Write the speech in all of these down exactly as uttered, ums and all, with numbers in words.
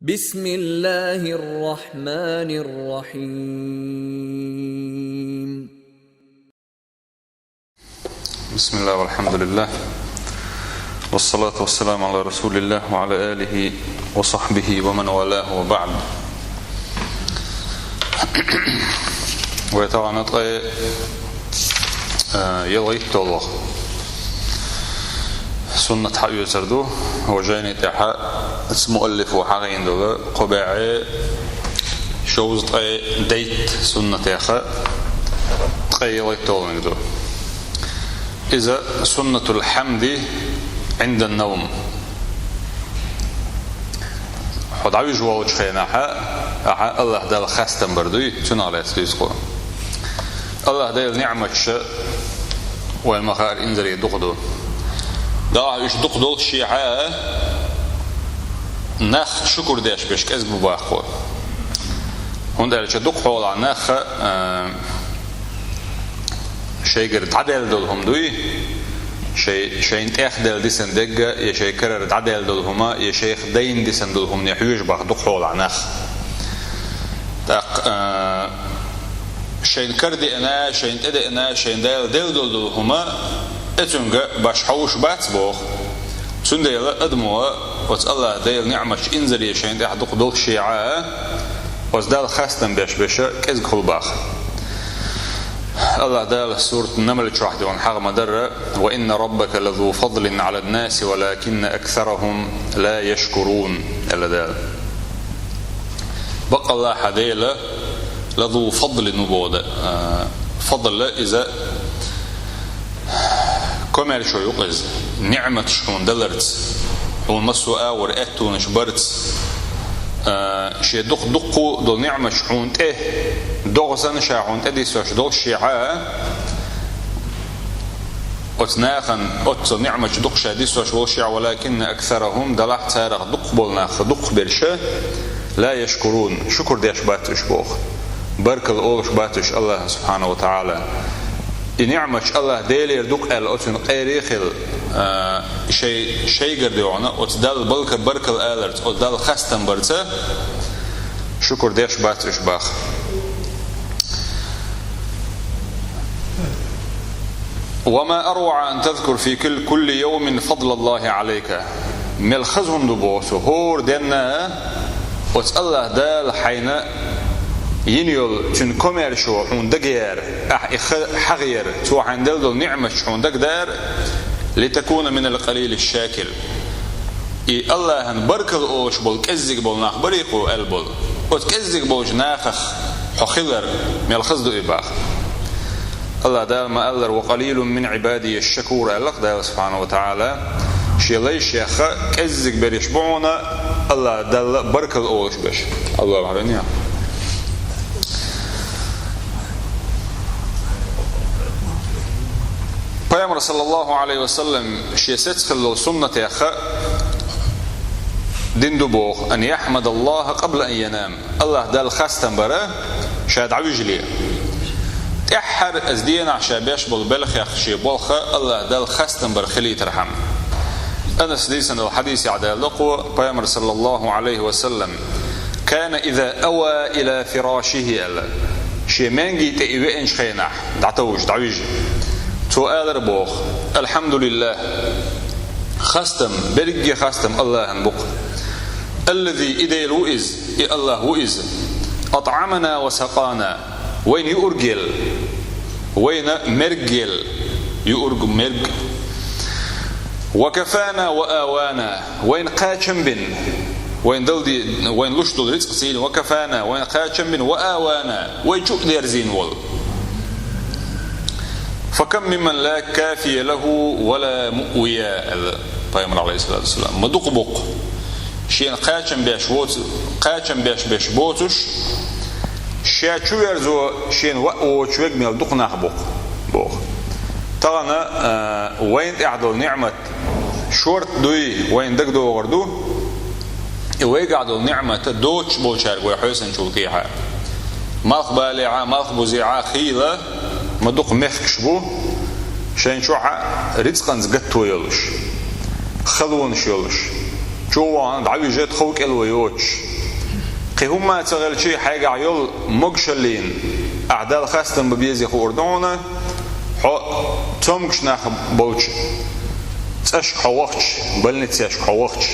بسم الله الرحمن الرحيم. بسم الله والحمد لله والصلاة والسلام على رسول الله وعلى آله وصحبه ومن والاه وبعد. Вай тахана ткъе, а, ялхитталгӀа суннат хьаоьцур ду, вай жайни тӀехьа цу муаллифо хьагӀийна долу кхо бӀе шовзткъе дейтта суннатех ткъе ялхитталгӀаниг ду. Иза суннатул хьамди гӀиндан навм. Хьо дӀавижа волчу хенахь, ахьа АллахӀ Далла хастам бар дуй, цунах лаьцна дуьйцу кхо. АллахӀ Делан ниӀматаш вайн ма-хаъара инзаре дукха ду. Делахь уьш дукха долччехьа, нах шукур деш берш кӀезиг бу боху кхо. ХӀунда аьлча дукха хьолахь нах, а, шайгара дӀадаьлла долу хӀума дуй, шай, шайна тӀехдаьлла дисина дерг, я шайн карара дӀадаьлла долу хӀума, я шайх дайна дисина долу хӀумане хьоьжу боху дукха хьолахь нах. ТӀаккха, а, шайна кара деана, шайна тӀедеана, шайна Дала делла долу хӀума, и цуьнга баш хьовш бац боху. Цундела адамо оцу АллахӀ Делан ниӀматаш инзаре шайна тӀехь дукха долччехьа, оцу Далла хастам беш берш кӀезиг хуьлу боху. АллахӀ Дала сурат Намл чохь дуьйна хьагӀ ма-дарра: «Ва инна раббака лазу фадлин Ӏалан-наси, валакинна аксарахум ла яшкурун», аьлла Дала. Баккъалла хьан Дела лазу фадлин ву боху, а, фадл иза комаьршо ю-кх иза, ниӀматаш хьуна даларца, хьуна массо а агӀор аьттонаш барца, а, шен дукха-дуккха долу ниӀматаш хьуна тӀе догӀа санна ша хьуна тӀедиссош долччехьа, оцу нахана оццул ниӀматаш дукха ша диссош волччехьа, валакинна аксарахум, делахь царах дукха болу нах, дукха берш, ла яшкурун, шукур деш бац уьш боху. Баркалла олуш бац уьш АллахӀан субхьанаху ва тагӀала. И ниӀматаш АллахӀ Делера ду-кх аьлла, оцуьнан къера а хилла, а, шай, шайгара дуьйна, оцу Далла балка-, баркалла аларца, оцу Далла хастам барца, шукур деш бац уьш боху. «Ва ма арваӀа ан тазкура фи кул-, кулли явмин фадлаллахӀи Ӏалайка». Мел хаза хӀума ду боху цо, хӀора денна оцу АллахӀ Дала хьайна йина йолу цуьнан комаьршо хьуна дагаяра, ахь и ха-, хьагӀера, цо хьайна делла долу ниӀматаш хьуна дагадара, «литакуна минал къалили шакир». И АллахӀан баркалла олуш болу кӀеззиг болу нах барий кхо аьлла болу. Оцу кӀеззиг болчу нахах хьо хилар мел хаза ду и боху. АллахӀ Дала ма-аллара: «Ва къалилун мин Ӏибадия шакур», аьлла-кх Дала субхьанаху ва тагӀала. Шен лайшех кӀеззиг берш бу хьуна АллахӀ Далла баркалла олуш берш. АллахӀ вахьвен я. Пайхамар, саллаллаху Ӏалайхи ва саллам, шен сецна хилла суннатех дина ду боху: «Ан яхьмадаллахӀа къабла ан янам». АллахӀ Далла хастам бара ша дӀавижале. ТӀаьххьара оцу денахь ша беш болу белхех шен болх АллахӀ Далла хастам бар хилийтархьама. Анаса дийцина долу хьадисехь даьлла кхо, Пайхамар, саллаллаху Ӏалайхи ва саллам, «Кана иза ава ила фирашихи», аьлла. Шен маьнги тӀе и веанчу хенахь, дӀатовжа, дӀавижа, цо алар боху: «АлхьамдулиллахӀ, хастам, берриге хастам АллахӀан бу-кх. Аллази», и Дела ву иза, и АллахӀ ву иза, «атӀамана ва сакъана», вайна юург елла, вайна мерг елла, юург, мерг. «Ва кафана ва авана», вайна кхачам бина, вайна далди-, вайна луш долу рицкъ цийна, «ва кафана», вайна кхачам бина, «ва авана», вай чу а дерзийна волу. «Фа кам мимман ла кафия лаху ва ла муъвия», аьлла Пайхамар, Ӏалайхиссалату вассалам. Ма дукха бу-кх шена кхачам беш воцу-, кхачам беш берш боцуш, ша чу верзо шена ваъ воцуш верг мел дукха нах бу-кх, боху. Тахана, а, вайна тӀехь долу ниӀмат шорта дуй, вайна дагадогӀур ду, и вайгахь долу ниӀмат доцуш болчаьрга вай хьесначул тӀехьа. Малх балехьа, малх бузехьа хийла, ма дукха мехкаш бу, шайн чохьа рицкъанца гатто йолуш, халонаш йолуш. Чу вахана дӀавижа тхов кӀел вай йоцуш. Кхин хӀумма а ца хилча, хьайгахь йолу могушаллина ахь Далла хастам бан безе хуур ду хьуна, хьо цомгуш нах болчу цӀашка хьо вахча, больницешка хьо вахча.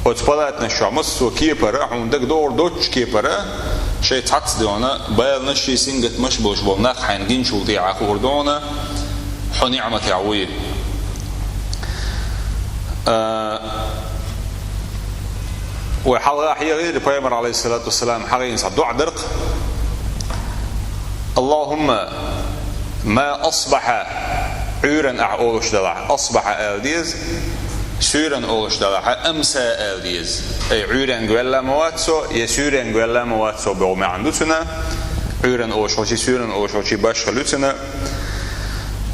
Оцу палатанаш чохь массо а кепара, хьуна дага догӀур доцчу кепара, шайн цхьацца де хьуна, баланаш, шен сингаттамаш болуш болу нах хьайна гинчул тӀаьхьа хуур ду хьуна, хьо ниӀматехь вуй. А, вай хьалха хьехийра, Пайхамар, алейхиссалату вассалам, хьахийна цхьа доӀа дара-кх: «Аллахумма ма асбаха», Ӏуьйранна ахь олуш делахь, асбаха ала деза, суьйранна олуш делахь, амса ала деза. Ай, Ӏуьйренга ваьлла ма вац со, я суьйренга ваьлла ма вац со боху маьӀна ду цуьнан. Ӏуьйранна олуш хилчий, суьйранна олуш хилчий, башха хила ю цуьнан.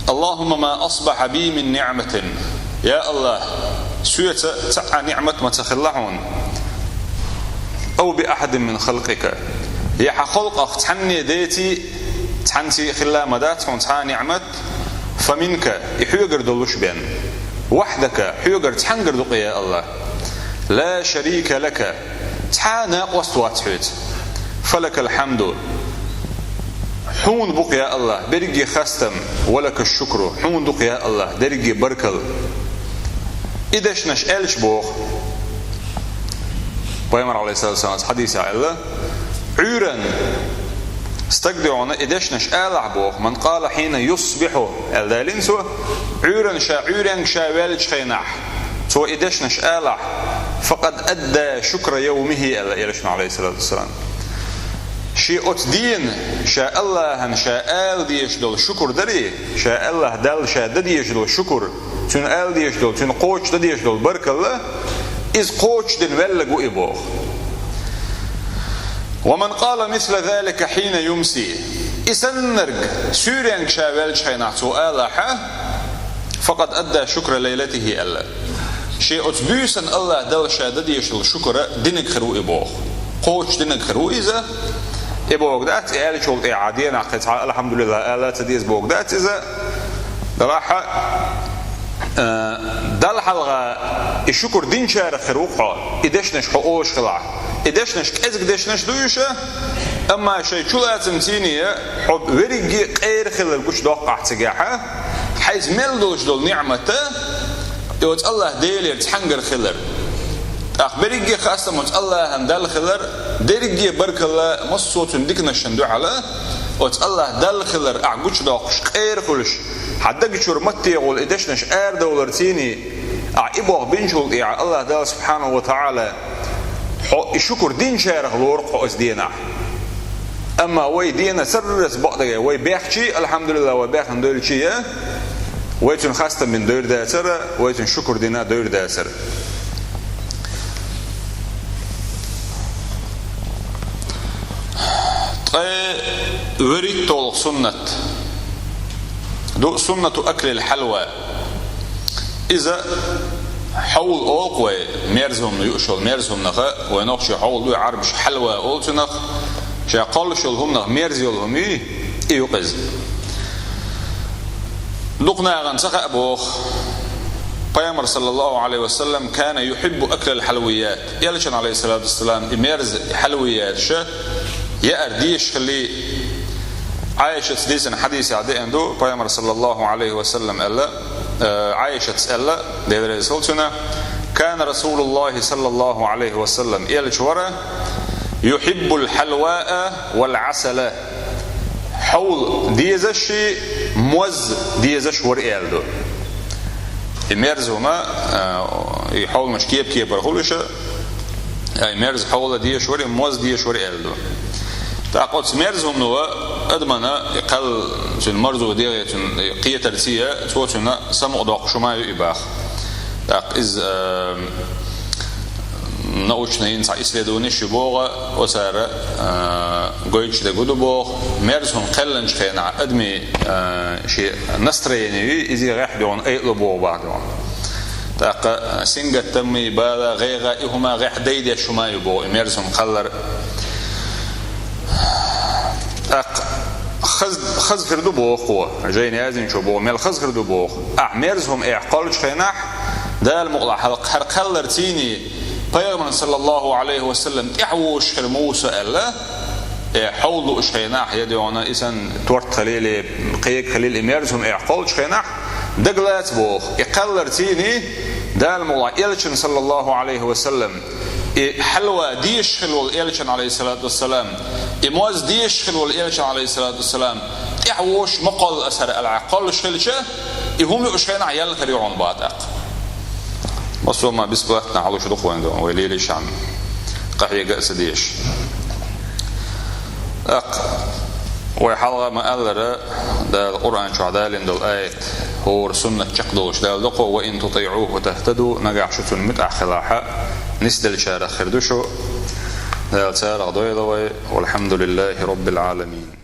«Аллахумма ма асбаха би мин ниӀматин». Я Аллах, соьца цхьа а ниӀмат ма ца хилла хьуна. «Ау би ахьадин мин халкъика». Я хьан халкъах цхьанне деций, цхьанций хилла ма дац хьуна цхьа а ниӀмат. «Фа минка», и хьоьгара долуш бен. «Вахьдака», хьоьгара цхьаьнгара ду-кх, я Аллах. «Ла шарика лака», цхьа а накъост вац хьоьца. «Фалакал хьамду», хьуна бу-кх, я Аллах, берриге хастам, «ва лака шукру», хьуна ду-кх, я Аллах, дерриге баркалла. И дешнаш аьлча боху. Пайхамар, алейхиссалату вассалам, хьадисехь аьлла: «Ӏуьйранна стаг де хьуна и дешнаш алахь боху, ман къала хьина юсбиху», аьлла далийна цо, Ӏуьйранна ша, Ӏуьйренга ша ваьллачу хенахь, цо и дешнаш алахь, «факъад адда шукра явмихи», аьлла Элчано, алейхиссалату вассалам. Шен оцу дийнан ша Аллахьан ша ала дезаш долу шукур дарий, ша Аллахь Далла ша дан дезаш долу шукур, цуьнан ала дезаш долу, цуьнан кхочушдан дезаш долу баркалла, иза кхочушдина ваьлларг ву и боху. «Ва ман къала мисла залика хьина юмси». И саннарг суьйренга ша ваьллачу хенахь цо алахьа, «факъад адда шукра лайлатихи», аьлла. Шен оцу буьйсанна Аллахь Далла ша дан дезаш долу шукур динарг хир ву и боху. Кхочушдинарг хир ву иза. И бохург дац, и аьллачул тӀаьхьа денахь кхин цхьа «Алхьамдулиллах» ала ца деза бохург дац иза. Делахь а, э, Далла хьалха и шукур динчарах хир ву-кх хьо, и дешнаш хьо олуш хилахь. И дешнаш кӀезиг дешнаш ду уьш, амма шайн чулацамций хьо верриге къера хилар гучудоккху ахь цигахь, хьайца мел долуш долу ниӀмат, и оцу Аллахь Делера цхьаьнгара хилар. ТӀаккха берриге хастам оцу Аллахьан Далла хилар, дерриге баркалла, массо а цуьнан диканашна дуьхьал, оцу Аллахь Далла хилар ахь гучудоккхуш, къера хуьлуш, хьан даг чуьра маттехула и дешнаш арадовларций, ахь и боху бинчул тӀаьхьа Аллахь Далла субхьанаху ва тагӀала хьо и шукур динчарах лору-кх хьо оцу денахь. Амма вай дена сарралц бакъдерг, вай бехчий, алхьамдулиллах, вай бехна девлчий, вай цуьнан хастам бина девр дацара, вай цуьнан шукур дина девр дацара. Ткъе вуьрхӀитталгӀа суннат ду суннату аклил хьалва. Иза хьовла олу-кх вай, мерза хӀума юуш йолу мерза хӀуманах, вай нохчий хьовла ду, Ӏарбаша хьалва олу цунах, ша кхоллуш йолу хӀуманах мерза йолу хӀума юй, и ю-кх иза. Дукха нахана ца хаьа боху, Пайхамар, саллаллаху Ӏалайхи ва саллам, кана юхиббу аклал хьалвият. Элчан, алейхиссалату вассалам, и мерза хьалвияташ яар дезаш хилли, Ӏайшаца дийцина хьадисехь деана ду, Пайхамар, саллаллаху Ӏалайхи ва саллам, аьлла, э, Ӏайшаца аьлла, Дела реза хуьлда цунна: «Кана Расулуллахи, саллаллаху Ӏалайхи ва саллам, Элча вара, юхиббул хьалваа вал Ӏасала». Хьовла дезаш, моз дезаш вара аьлла ду. И мерза хӀума, а, и хьовламаш кеп-кепара хуьлуш, ай, мерза хьовла дезаш вара, моз дезаш вара аьлла ду. ТӀаккха оцу мерза хӀумано адамана и кхел, цуьнан марзо дегӀе, цуьнан кхетарций, цо цуьнан самукъадоккхуш хӀума ю и боху. ТӀаккха иза, а, научный йина цхьа исследованиш ю боху, оцара, а, гойтуш дерг ду боху, мерза хӀума кхелланчу хенахь адамийн, а, шен настроение юй, иза гӀехь дуьхьал айалу боху бах дуьхьал. ТӀаккха, а, сингаттаммий, бала, гӀайгӀа, и хӀума гӀехь дайдеш хӀума ю боху, и мерза хӀума кхаллар. ТӀаккха хаза, хаза хир ду боху, жайна яздинчо боху, мел хаза хир ду боху. Ахь мерза хӀума эхь кхоллучу хенахь, Дала мукъалахь, хьал-, хьан кхалларций Пайхамар, саллаллаху алейхи ва саллам, тӀаьхьавозуш хир Муса аьлла, э, хьовла лууш хенахь, я дегӀана, и санна торт хилийла, кхега хилийла, и мерза хӀума эхь кхоллучу хенахь, дагалаца боху. И кхелларций, Дала мукъ лахь, элчан, саллаллаху алейхи ва саллам, и хьалва дезаш хилла волу элчан, алейхиссалату вассалам, и моз дезаш хилла волу элчан, алейхиссалату вассалам, тӀаьхьавозуш ма кхолла аса хӀара аьлла кхоллуш хилча, и хӀума лууш хенахь яьлла хир ю хьуна боху тӀаккха. Массо а ма бесплатно хьалуш ду-кх вайн, вай лелийчхьана къахьега а ца дезаш. ТӀаккха вай хьалха ма-аллара, Дала Къуръан чохь далийна долу аят: «ХӀора суннат чекхдолуш Дала ду-кх: „Ва ин тутиӀуху тахтаду“, нагахь шу цунна муьтӀахь хилахь, нисделлачарах хир ду шу». Дала царах дойла вай. Валхьамдулиллахи роббил Ӏаламин.